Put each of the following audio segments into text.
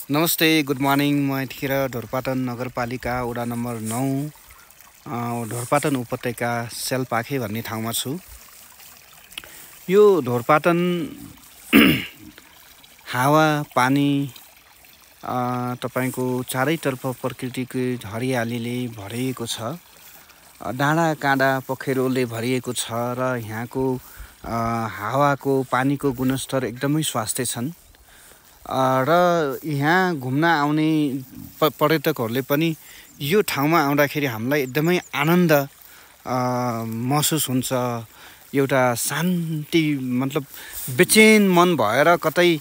नमस्ते, good morning. म यतिखेर ढोरपाटन नगरपालिका वडा नम्बर 9 ढोरपाटन उपत्यका सेलपाखे भन्ने ठाउँमा छु। यो ढोरपाटन हावा पानी तपाईको चारैतर्फ प्रकृतिको हरियालीले भरिएको छ। डाँडा काँडा पोखरीले भरिएको छ र यहाँको हावाको पानीको गुणस्तर एकदमै स्वास्थ्य छन्। र यहाँ घुम्न आउने पर्यटकहरूले पनि यो ठाउँमा आउँदाखेरि हामीलाई एकदमै आनन्द महसुस हुन्छ। एउटा शान्ति मतलब बेचैन मन भएर कतै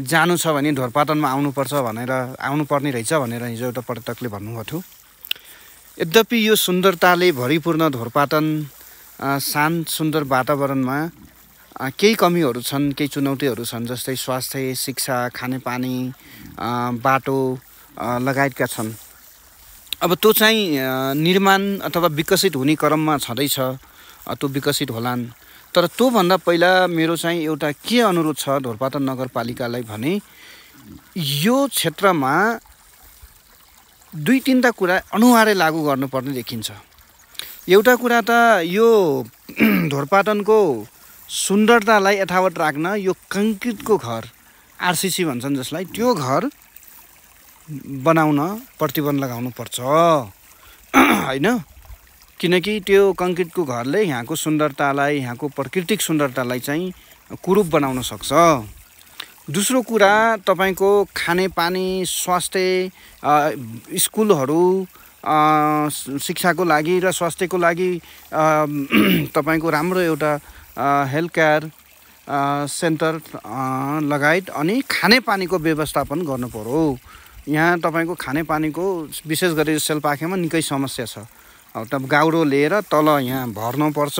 जानु छ भने ढोरपाटनमा आउनुपर्ने रहेछ भनेर हिजो एउटा पर्यटकले भन्नुभएको थियो। यद्यपि यो सुन्दरताले भरिपूर्ण ढोरपाटन शान्त सुन्दर वातावरणमा केही कमीहरू छन्, केही चुनौतीहरू छन्, जस्तै स्वास्थ्य, शिक्षा, खानेपानी, बाटो लगायतका छन्। अब त्यो चाहिँ निर्माण अथवा विकसित हुने क्रममा छँदैछ, त्यो विकसित होलान्। तर त्योभन्दा पहिला मेरो चाहिँ एउटा के अनुरोध छ ढोरपाटन नगरपालिकालाई भने यो क्षेत्रमा 2-3टा कुरा अनिवार्य लागू गर्नुपर्ने देखिन्छ। एउटा कुरा त यो ढोरपाटनको सुन्दरतालाई यथावत राख्न यो कङ्क्रिटको घर, आरसिसी भन्छन् जसलाई, त्यो घर बनाउन प्रतिबन्ध लगाउनु पर्छ हैन। किनकि त्यो कङ्क्रिटको घरले यहाँको सुन्दरतालाई, यहाँको प्राकृतिक सुन्दरतालाई चाहिँ कुरूप बनाउन सक्छ। दोस्रो कुरा, तपाईको खानेपानी, स्वास्थ्य, स्कुलहरू, शिक्षाको लागि र स्वास्थ्यको लागि तपाईको राम्रो एउटा हेल्थ केयर सेन्टर लगायत अनि खानेपानीको व्यवस्थापन गर्नु पर्यो। यहाँ तपाईको खानेपानीको विशेष गरी सेलपाखेमा निकै समस्या छ। अब गाउडो लिएर तल यहाँ भर्नुपर्छ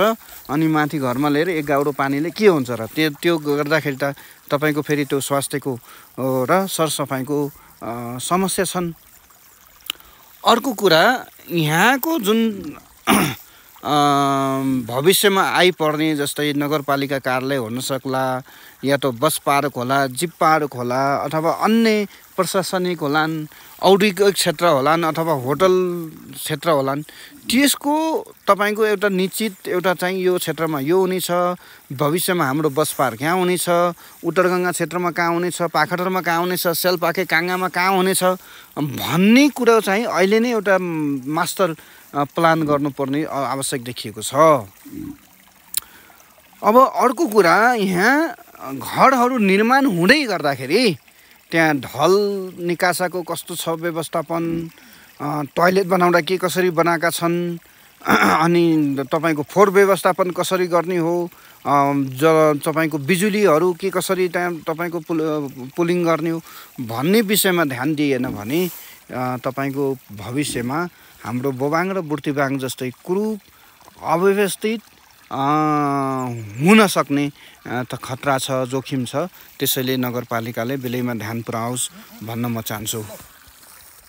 अनि माथि घरमा लिएर एक गाउडो पानीले के हुन्छ र त्यो गर्दाखेरि त तपाईको फेरि त्यो स्वास्थ्यको र सरसफाइको समस्या छन्। अर्को कुरा, यहाँको जुन भविष्यमा आइपर्ने जस्तै नगरपालिका कार्यालय हुन सक्ला, या त बस पार्क होला, जिप पार्क होला, अथवा अन्य प्रशासनिक होलान्, औद्योगिक क्षेत्र होलान्, अथवा होटल क्षेत्र होलान्, त्यसको तपाईको एउटा निश्चित एउटा चाहिँ यो क्षेत्रमा यो हुनेछ, भविष्यमा हाम्रो बस पार्क यहाँ हुनेछ, उत्तरगङ्गा क्षेत्रमा कहाँ हुनेछ, पाखडरमा कहाँ हुनेछ, सेलपाखे काङ्गामा कहाँ हुनेछ भन्ने कुरा चाहिँ अहिले नै एउटा मास्टर प्लान गर्नुपर्ने आवश्यक देखिएको छ। अब अर्को कुरा, यहाँ घरहरू निर्माण हुँदै गर्दाखेरि त्यहाँ ढल निकासाको कस्तो छ व्यवस्थापन, टोयलेट बनाउँदा के कसरी बनाएका छन्, अनि तपाईको फोहोर व्यवस्थापन कसरी गर्ने हो, तपाईको बिजुलीहरू के कसरी त्यहाँ तपाईको पुलिङ गर्ने हो भन्ने विषयमा ध्यान दिएन भने तपाईको भविष्यमा हाम्रो बोबाङ र बुर्तिबाङ जस्तै कुरूप अव्यवस्थित हुन सक्ने त खतरा छ, जोखिम छ। त्यसैले नगरपालिकाले बेलैमा ध्यान पुर्याओस् भन्न म चाहन्छु।